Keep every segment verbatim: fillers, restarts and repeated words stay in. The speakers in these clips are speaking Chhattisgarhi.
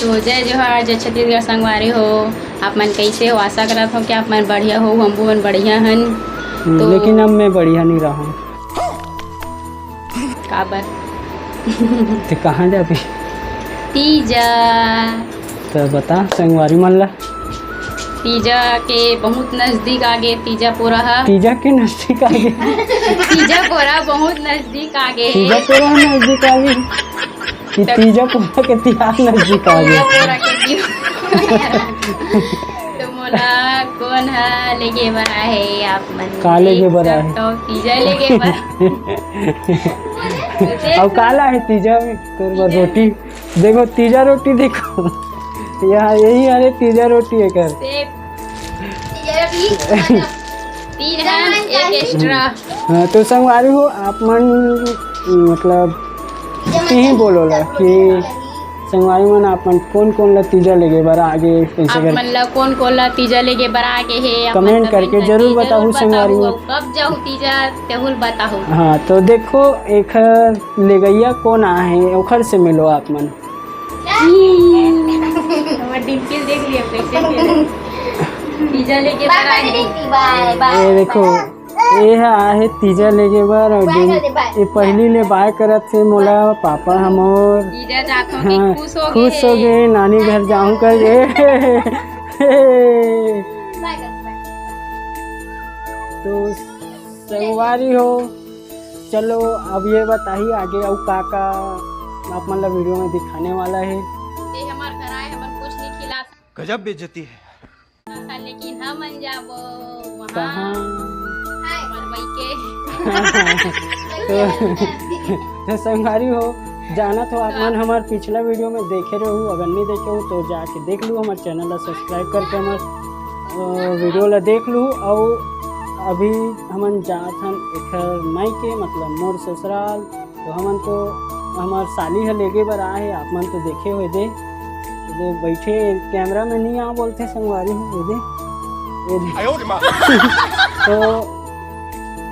तो जय जोहार, जय छत्तीसगढ़ संगवारी हो। आप मन कैसे हो? आशा करत हो कि आप मन बढ़िया हो, हमू मन बढ़िया हन। हम्म, तो लेकिन अब मैं बढ़िया नहीं रहा। काबर? ते कहाँ जाबे? तीजा। तो बता संगवारी मन ला। तीजा के बहुत नजदीक आगे तीजा पोरा हा। तीजा के नजदीक आगे। तीजा पोरा बहुत नजदीक आगे। तीजा पोरा नजदीक आगे। कि त- तीजा पोरा के तिहार नजदीक आगे। तीजा पोरा के तिहार। तो मोला कोन हा लेगे बर आहे आप मन? का लेगे बर आहे? तो तीजा लेगे बर। तो देख अब काला है तीजा में तोर बर तीजा रोटी। देखो तीजा रोटी देखो। यहाँ यही हरे तीजा रोटी है कर। सेब। तीन है, एक extra। हाँ, तो संगवारी हो आप मन, मतलब, यही बोलो ला कि संगवारी मन आप मन कोन कोन ला तीजा लेगे बर आगे, कैसे आप कर मन ला कोन कोन ला तीजा लेगे बर आगे हे, आप मन comment करके जरूर बताहू संगवारी हो। कब जाहू तीजा तेहू ल बताहू। हाँ, तो देखो एक लेगैया कोन आहे, ओखर से मिलो आप मन। हमर डिम्पल देख लिया कैसे खेले। तीजा लेगे बर आए हे। बाय, बाय। ये देखो, ये ह आहे तीजा लेगे बर और bye कर दे, bye। ये पहली ले bye करत हे मोला पापा हमर। तीजा जात हो के हाँ, खुश हो खुश हो गए। गए, नानी घर जाऊं कर गए। Bye कर दे, bye। तो संगवारी हो, चलो अब ये बताही आगे अउ का का आप मन ला video में दिखाने वाला है। ये हमार घर आए, हमन कुछ नहीं खिला सकते। गजब बेइज्जती है। लेकिन हमन जाबो वहाँ। कहाँ? हमार मायके। तो, तो संगवारी हो, जानत हो आप मन हमार पिछला video में देखे रहू, अगर नहीं देखे हो तो जाके देख लू, हमार channel ला subscribe करके हमार, अ, video ला देख लू। और अभी हमन जात हन एखर मायके, मतलब मोर ससुराल। तो हमन तो, हमार साली ह लेगे बर आए हे, आप मन तो देखे हो दे, दे बैठे camera में नहीं आ बोलते संगवारी हो दे, ये दे। आयो रे माँ। तो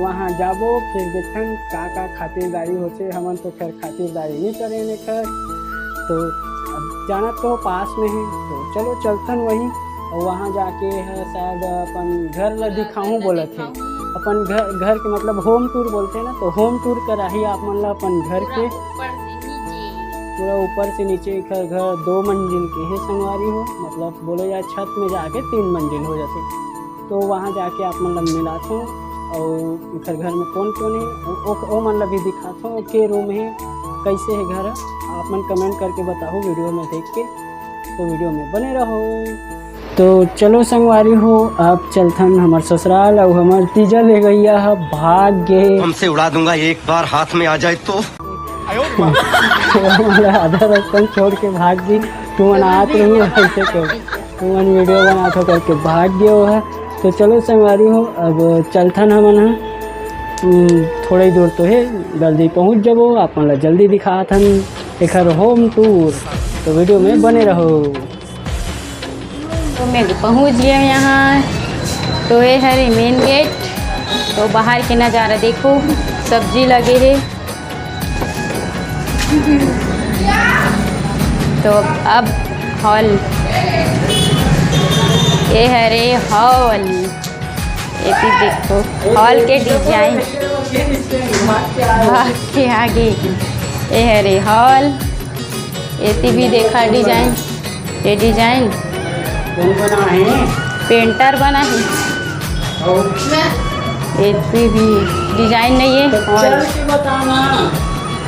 वहाँ जाबो, फिर देखन का का खातिरदारी होथे। हमन तो खैर खातिरदारी नहीं करे ने खैर, तो अब जाना तो पास में है, तो चलो चलथन वहीं। और वहाँ जाके है शायद अपन घर ला दिखाऊं बोलत है, अपन घर, घर के मतलब home tour बोलते हैं ना, तो home tour कराही आप मन ला अपन घर के। ऊपर से नीचे। पूरा ऊपर से नीचे एकर घर दो मंजिल के हे संगवारी हो, मतलब बोले जाए छत में जाके तीन मंजिल हो जाथे। तो वहाँ जाके आप मन ला मिलाथों और एकर घर में कौन कौन है, ओ, ओ, ओ मन ला भी दिखाथों, के रूम है, कैसे है घर, आप मन comment करके बताओ video में देख के। तो video में बने रहो। तो चलो संगवारी हो, अब चलथन हमर ससुराल अउ हमर तीजा लेगैया ह भाग गे। बम से उड़ा दूंगा एक बार हाथ में आ जाए तो। तो हमला आधा रस्ता छोड़ के भाग गे। तुमन आत रहू ऐसे कर, तुमन video बनात हो करके भाग गे वो ह। तो चलो संगवारी हो, अब चलथन हमन ह। हम्म, थोड़ा ही दूर तो है, जल्दी पहुँच जबो, आप मन ला जल्दी दिखाथन एखर home tour। तो video में बने रहो। तो मैं पहुंच गया यहाँ। तो ये हरे main gate। तो बाहर के नज़ारा देखो, सब्जी लगे है। तो अब hall, ये हरे hall, ये भी देखो hall के design। भाग के आगे ये हरे hall, एती भी देखा design, ये design कौन बना है? Painter बना है। और एती भी design नहीं है। तो और चल के बताना।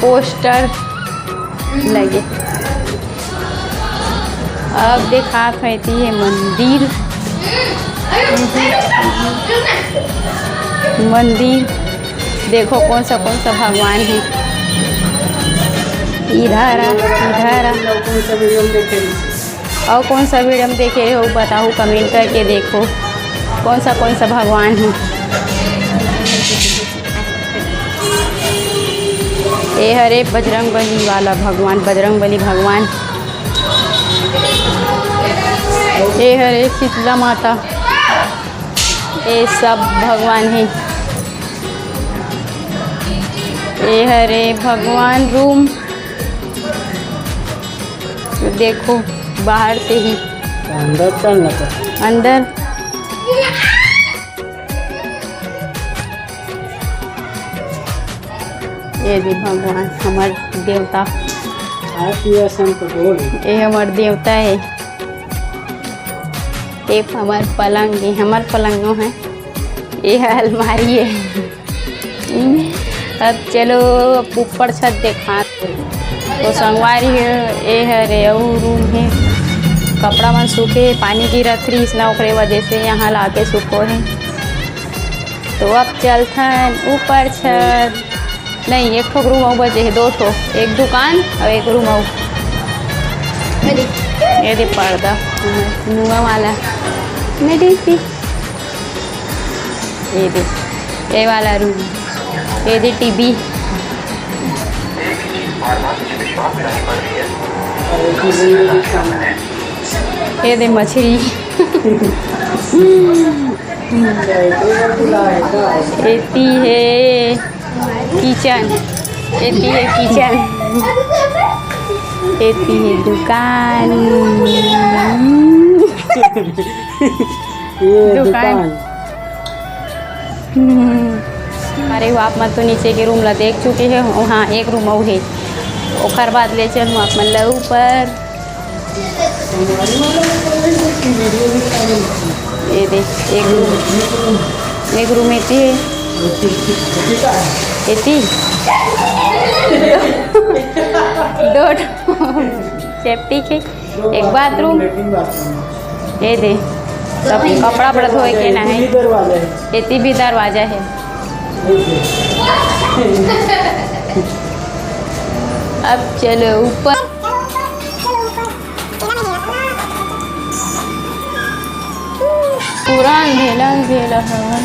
Poster लगे। अब देखा फैती है मंदिर, मंदिर। देखो कौन सा कौन सा भगवान है। इधर आ, इधर आ। और कौन सा video में देखे हो बताओ, comment करके देखो कौन सा कौन सा भगवान है। ये हरे बजरंग बली वाला भगवान, बजरंग बली भगवान। ए हरे शीतला माता, ए सब भगवान हे। ए हरे भगवान रूम, देखो बाहर से ही अंदर चलना था। अंदर ये दे भगवान, हमर देवता। आरती आसन तो बोल। ये हमर देवता है। ये हमर पलंग है, हमर पलंग नो है। ये है अलमारी है। अब चलो, अब ऊपर छत देखा। तो संगवारी है, ये है रे, अउ रूम है। कपड़ा मन सूखे, पानी गिरत रहिस ना, ओकरे वजह से यहाँ लाके सुखो है। तो अब चलथन ऊपर छत। नहीं, एक ठो रूम अउ बचे हे, दो ठो, एक दुकान अउ एक रूम अउ। ये दे पर्दा, नुआ वाला। नहीं, ठीक, ठीक। ये दे, ये वाला रूम, ये दे टीवी, ये दे मछली। एती है किचन, एती है किचन, एती है दुकान। ये दुकान। दुकान। अरे, आप मन तो नीचे के रूम ला देख चुके हे। हाँ, एक रूम अउ हे, ओकर बाद ले चल आप मन ला ऊपर। ये दे, एक रूम, एक रूम एती हे, एती, दो ठो सेप्टिक हे, एक बाथरूम। ये दे, सब कपड़ा उपड़ा धोए के ना है। एती भी दरवाजा है। अब चलो ऊपर। पूरा अंधेला अंधेला हवय।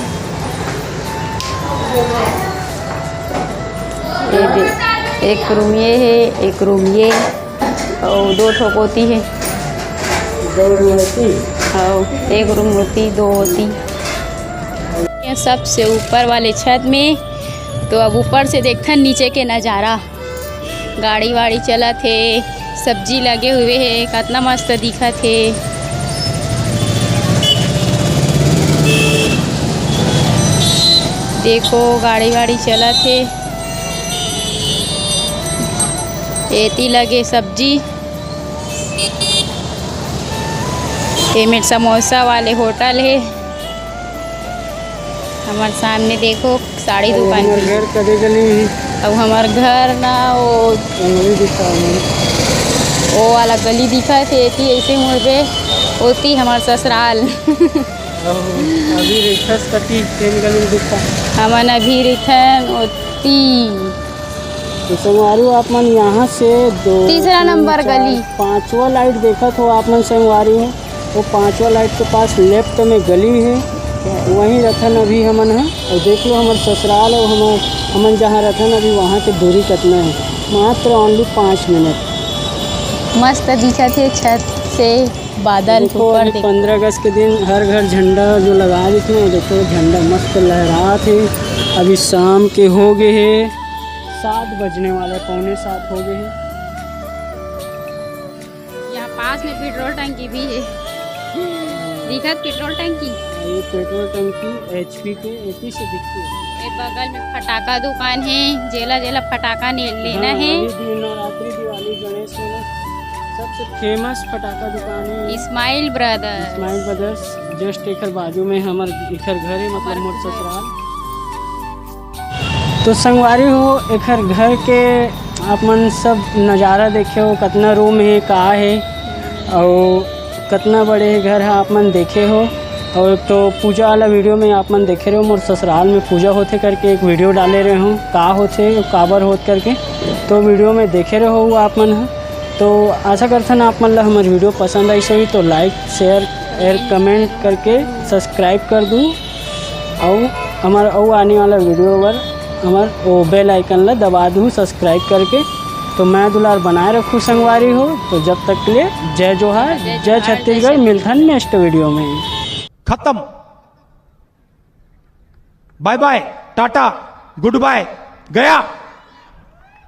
ये दे, एक रूम ये है, एक रूम ये, और दो ठो पोती है। दो रूम होती? हाँ, एक रूम होती, दो होती। ये सबसे ऊपर वाले छत में, तो अब ऊपर से देखथन नीचे के नज़ारा। गाड़ी वाड़ी चलत हे, सब्जी लगे हुए हे, कतना मस्त दिखत हे। देखो, गाड़ी वाड़ी चलत हे, एती लगे सब्जी, एमेर समोसा वाले होटल हे। हमर सामने देखो, साड़ी अउ दुकान हमर हे। घर कदे गली में? अउ हमर घर ना, वो गली दिखा हमें। वो वाला गली दिखत हे, एती ऐसे मुड़बे, ओती हमर ससुराल। अउ अभी रेखस कती तेन गली में दिखा। हमन अभी रहिथन ओती। तो संगवारी हो, आप मन यहाँ से दो, तीसरा तीन, नंबर चार, गली। पांचवा लाइट देखत हो आप मन संगवारी हो, वो पांचवा लाइट के पास लेफ्ट में गली है, वहीं रथन अभी हमन ह। और देख लो हमर ससुराल और हमर, हमन जहाँ रथन अभी वहाँ के दूरी कितना है, मात्र ओनली पाँच मिनट। मस्त दिखत हे छत से बादल देखो, ऊपर अभी देखो। पंद्रह अगस्त के दिन हर घर झंडा जो लगा देते हैं, देखो झंडा मस्त लहरात है। अभी शाम के हो गए है, सात बजने वाला है, पौने सात हो गए है। यहाँ पास में पेट्रोल टंकी भी है। दिखत पेट्रोल टंकी? ये पेट्रोल टंकी एचपी के एपी से दिखती है। ये बगल में फटाका दुकान है, जेला जेला फटाका ने-, लेना हाँ, है। अभी दिन नवरात्रि, दिवाली, गणेश है ना, सबसे फेमस फटाका दुकान है Smile Brothers. Smile Brothers, just एकर बाजू में हमर, एकर घर है, मतलब हमारे मोर घर। ससुराल। तो संगवारी हो, एखर घर के आप मन सब नज़ारा देखे हो, कतना रूम हे, का हे, अउ कतना बड़े हे घर ह, आप मन देखे हो। अउ एक तो पूजा वाला वीडियो में आप मन देखे रहो, मोर ससुराल में पूजा होथे करके एक वीडियो डाले रहे हूँ, का होथे, काबर होत करके, तो वीडियो में देखे रहो आप मन ह। तो आशा करथन आप मन ला हमर वीडियो पसंद आइस होही, तो लाइक, शेयर और कमेंट करके सब्सक्राइब कर दू। अउ हमर अउ आने वाला वीडियो बर हमर वो बेल आइकन ला दबा दू सब्सक्राइब करके। तो मैं दुलार बनाए रखूँ संगवारी हो। तो जब तक के लिए जय जोहार, जय छत्तीसगढ़। मिलथन नेक्स्ट वीडियो में। खत्म। बाय बाय, टाटा, गुड बाय, गया।